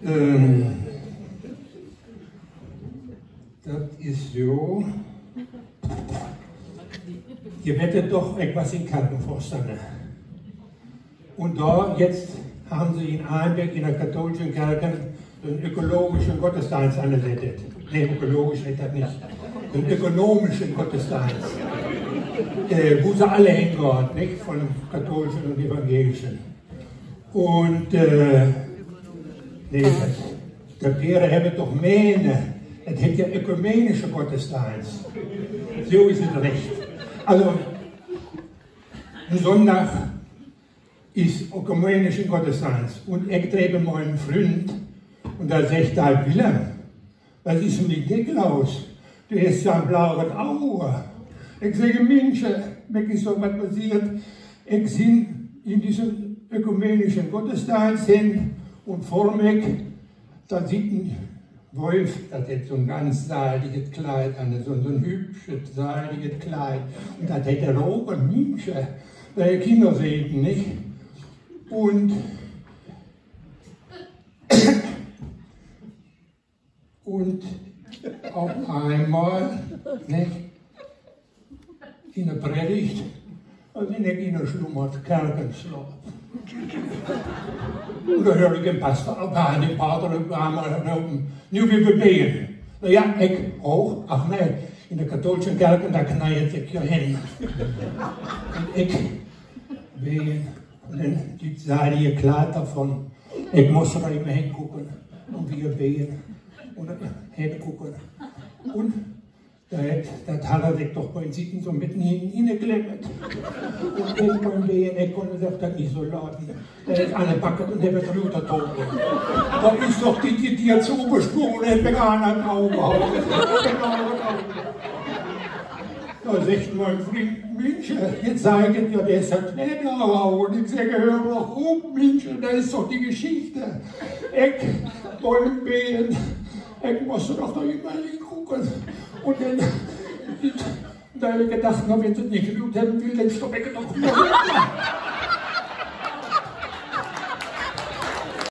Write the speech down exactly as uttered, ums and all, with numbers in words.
Ähm, dat is so. Ji weet doch, ik was in Karkenvörstanner. Un dor jetzt harrn se in Einbeck in de kathoolschen Karken en ökologischen Gottesdeenst ansettet. Nee, ökologisch heet dat nich. En ökonomischen Gottesdeenst. Äh, wo se alle hengaht, nich? Von kathoolschen un evangelischen. Un, äh, nee, dat, dat weer, hett doch menen, dat heet ja ökumenische Gottesdeenst. So is et recht. Also, en Sünndag is ökumenischen Gottesdeenst. Un ik dreep mien Fründ, un do seggt he: Willem, wat is denn mit di los? Du hest ja en blaut Aug. Ik segg: Minsch, mi is so wat passeert. Ik sien in dissen ökumenischen Gottesdeenst hen un vör mi, dor sitt en Wolf, dat hett so'n ganz seidiget Kleid an, so'n, so'n hübschet, seidiget Kleid. Un dat hett rope: Minsch, äh, Kinner sehn, nich? Un, un op eenmal, nich? In de Predigt, dor bün ik in'e slummert, Karkenslaap. Un dor höör ik den Paster, äh, den Pater op eenmal ropen: Nu will wi beden. Na ja, ik hooch, ach nee, in de kathoolschen Karken, dor kneet sik ja hen. Un ik beden, un denn dit seidige Kleid dorvon. Ik muss dor even henkucken. Un wi beden. Un henkucken. Un dat, dat harr sik doch bi Sitten so mitten in, inklemmt. Un ik bün weer, ik kunn doch dat nich so laten. Dor is an de Backe un hett ruttrocken. Dat is doch de, de, de hett so besprungen, hett mi an dat Aug haut. Dor seggt mien Fründ: Minsch, jetzt sag ik et ja, de hett dat Kleid anhaut. Ik segg: Höör doch op, Minsch, dat is doch de Geschichte. Ik bün weer, ik muss doch dor immer henkucken. Un denn, do heff ik gedacht, na, wenn se et nich goot hebben will, denn stopp ik et doch mal.